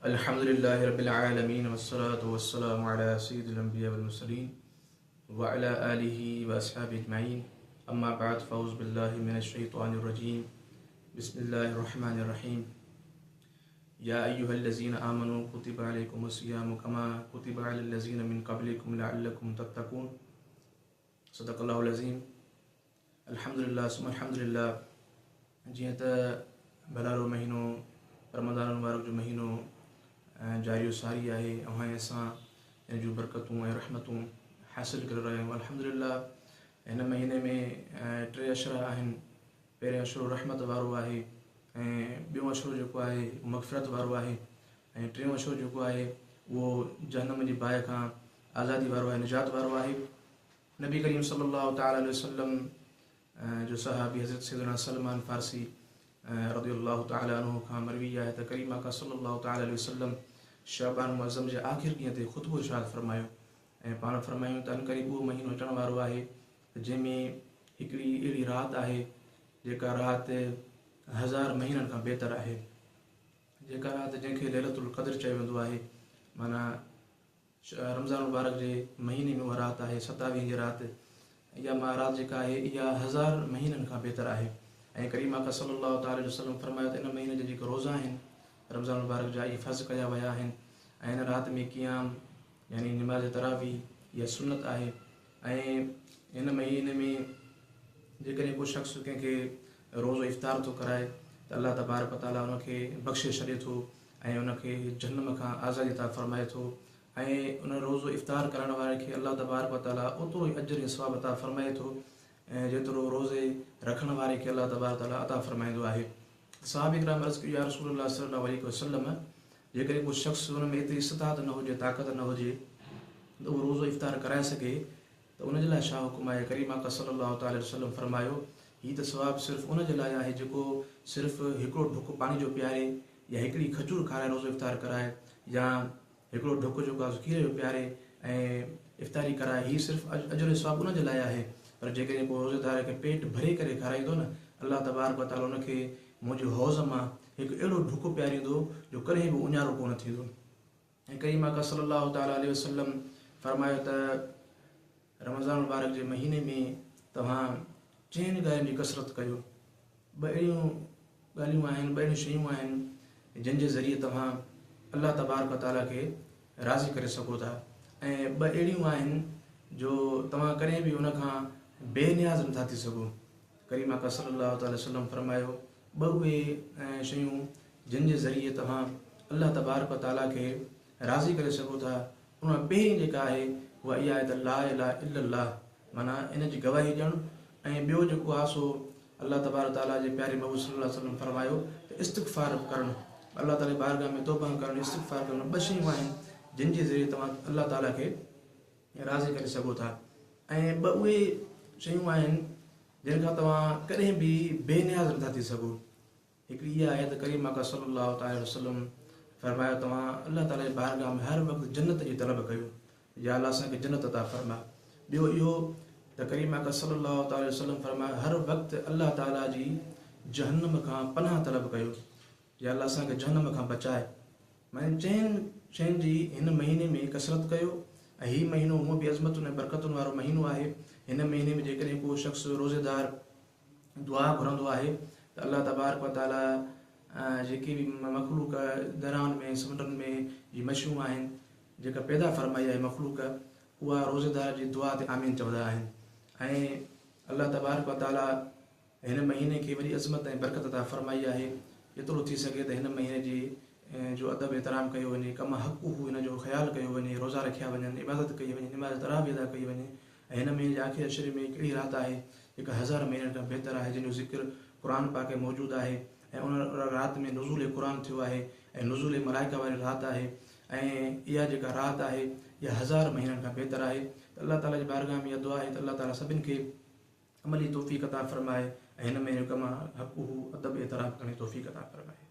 الحمد لله رب العالمين والصلاة والسلام على سيد الأنبياء والمرسلين وعلى آله وأصحابه أجمعين أما بعد فأعوذ بالله من الشيطان الرجيم بسم الله الرحمن الرحيم يا أيها الذين آمنوا كتب عليكم الصيام كما كتب على الذين من قبلكم لعلكم تتقون صدق الله العظيم الحمد لله ثم الحمد لله جيئن ته ڀلارو مهينو رمضان المبارڪ جو مهينو جاري و ساري آهي اوهان ۽ اسان ان جون برڪتون ۽ رحمتون حاصل ڪري رهيا آهيون الحمد لله هن مهيني ۾ ٽي عشرا آهن پهريون عشرو رحمت وارو آهي ۽ ٻيون عشرو جيڪو آهي مغفرت وارو آهي ۽ ٽيون عشرو جيڪو آهي اهو جهنم جي باهه کان آزادي وارو آهي نجات وارو آهي نبي ڪريم صلي الله تعالٰي عليه وسلم جو صحابي حضرت سيدنا سلمان فارسي رضي الله تعالٰي عنه کان مروي آهي ته ڪريم آقا صلي الله تعالٰي عليه وسلم شعبان معظم جي آخر ڏينهن تي خطبو ارشاد فرمايو ۽ پاڻ فرمايون ته عنقريب اهو مهينو اچڻ وارو آهي ته جنهن ۾ هڪڙي اهڙي رات آهي جيڪا رات هزار مهينن کان بهتر آهي جيڪا رات جنهن کي ليلة القدر چيو ويندو آهي معنيٰ رمضان المبارڪ جي مهيني ۾ اها رات آهي ستاويهين جي رات اها ما رات جيڪا آهي اها هزار مهينن کان بهتر آهي ۽ ڪريم آقا صلي الله تعالٰي عليه وسلم فرمايو ته ان مهيني جا جيڪي روزا آهن رمضان المبارڪ جا اهي فرض ڪيا ويا آهن ۽ ان رات ۾ قيام يعني نماز تراويح اها سنت آهي ۽ هن مهيني ۾ جيڪڏهن ڪو شخص ڪنهن کي روزو افطار ٿو ڪرائي ته الله تبارڪ وتعاليٰ ان کي بخشي ڇڏي ٿو ۽ ان کي جهنم کان آزادي عطا فرمائي ٿو ۽ ان روزو افطار ڪرائڻ واري کي الله تبارڪ وتعاليٰ اوترو ئي اجر ۽ ثواب عطا فرمائي ٿو جيترو روزي رکڻ واري کي الله تبارڪ وتعاليٰ عطا فرمائيندو آهي. صحابه ڪرام عرض ڪيو يا رسول الله صلي الله عليه وسلم جيڪڏهن ڪو شخص ان ۾ ايتري استطاعت نه هجي طاقت نه هجي ته اهو روزو افطار ڪرائي سگهي ته ان جي لاء ڇا حڪم آهي؟ ڪريم آقا صلي الله تعالٰي عليه وسلم فرمايو هي ته ثواب صرف ان جي لاء آهي جيڪو صرف هڪڙو ڍڪ پاڻي جو پياري يا هڪڙي کجور کارائي روزو افطار ڪرائي يا هڪڙو ڍڪ جيڪو آهي سو کير جو پياري ۽ افطاري ڪرائي هي صرف اجر ۽ ثواب ان جي لاء آهي پر جيڪڏهن ڪو روزيدار کي پيٽ ڀري ڪري کارائيندو نه الله تبارڪ وتعالي ان کي منهنجي حوض مان هڪ اهڙو ڍڪ پياريندو جو ڪڏهن به اڃارو ڪونه ٿيندو. ۽ ڪريم آقا صلي الله تعالٰي عليه وسلم فرمايو ته رمضان المبارڪ جي مهيني ۾ توهان چئن ڳالهين جي ڪثرت ڪيو. ٻه اهڙيون ڳالهيون آهن، ٻه اهڙيون شيون آهن جن جي ذريعي توهان الله تبارڪ و تعاليٰ کي راضي ڪري سگهو ٿا ۽ ٻه اهڙيون آهن جو توهان ڪڏهن به ان کان بي نياز نٿا ٿي سگهو. ڪريم آقا صلي الله تعالٰي وسلم فرمايو، ٻه اهي شيون جن جي ذريعي توهان الله تبارڪ و تعاليٰ کي راضي ڪري سگهو ٿا، ان مان پهرين جيڪا آهي اها اها آهي ته لا اله الا الله معنيٰ ان جي گواهي ڏيڻ ۽ ٻيو جيڪو آهي سو الله تبارڪ و تعاليٰ جي پياري محبوب صلي الله عليه وسلم فرمايو ته استغفار ڪرڻ الله تعاليٰ جي بارگاهه ۾ توبه ڪرڻ استغفار ڪرڻ ٻه شيون آهن جن جي ذريعي توهان الله تعاليٰ کي راضي ڪري سگهو ٿا ۽ ٻه اهي شيون آهن جن کان توهان ڪڏهن به بي نياز نٿا ٿي سگهو. هڪڙي اها آهي ته ڪريم آقا صلي الله تعالٰي عليه وسلم فرمايو توهان الله تعالٰي جي بارگاهه ۾ هر وقت جنت جي طلب ڪيو يا الله اسان کي جنت عطا فرما. ٻيو اهو ته ڪريم آقا صلي الله تعالٰي عليه وسلم فرمايو هر وقت الله تعالٰي جي جهنم کان پناهه طلب ڪيو يا الله اسان کي جهنم کان بچاء. معني چئن شين جي هن مهيني ۾ ڪثرت ڪيو ۽ هي مهينو هونء به عظمتن ۽ برڪتن وارو مهينو آهي. هن مهيني ۾ جيڪڏهن ڪو شخص روزيدار دعا گهرندو آهي ته الله تبارڪ و تعاليٰ جيڪي به مخلوق دريائن ۾ سمنڊن ۾ جي مڇيون آهن جيڪا پيدا فرمائي آهي مخلوق اها روزيدار جي دعا تي آمين چوندا آهن ۽ الله تبارڪ و تعاليٰ هن مهيني کي وڏي عظمت ۽ برڪت عطا فرمائي آهي. جيترو ٿي سگهي ته هن مهيني جي جو ادب احترام ڪيو وڃي، ڪما حقه هن جو خيال ڪيو وڃي، روزا رکيا وڃن، عبادت ڪئي وڃي، نماز تراويح ادا ڪئي وڃي ۽ هن مهيني جي آخري عشري ۾ هڪ اهڙي رات آهي جيڪا هزار مهينن کان بهتر آهي جنهن جو ذڪر قرآن پاڪ ۾ موجود آهي ۽ ان رات ۾ نزول قرآن ٿيو آهي ۽ نزول ملائڪه واري رات آهي ۽ اها جيڪا رات آهي اها هزار مهينن کان بهتر آهي ته الله تعالي جي بارگاهه ۾ اها دعا آهي ته الله تعالي سڀن کي عملي توفيق عطا فرمائي ۽ هن ۾ ڪما حقه ادب احترام ڪرڻ جي توفيق عطا فرمائي.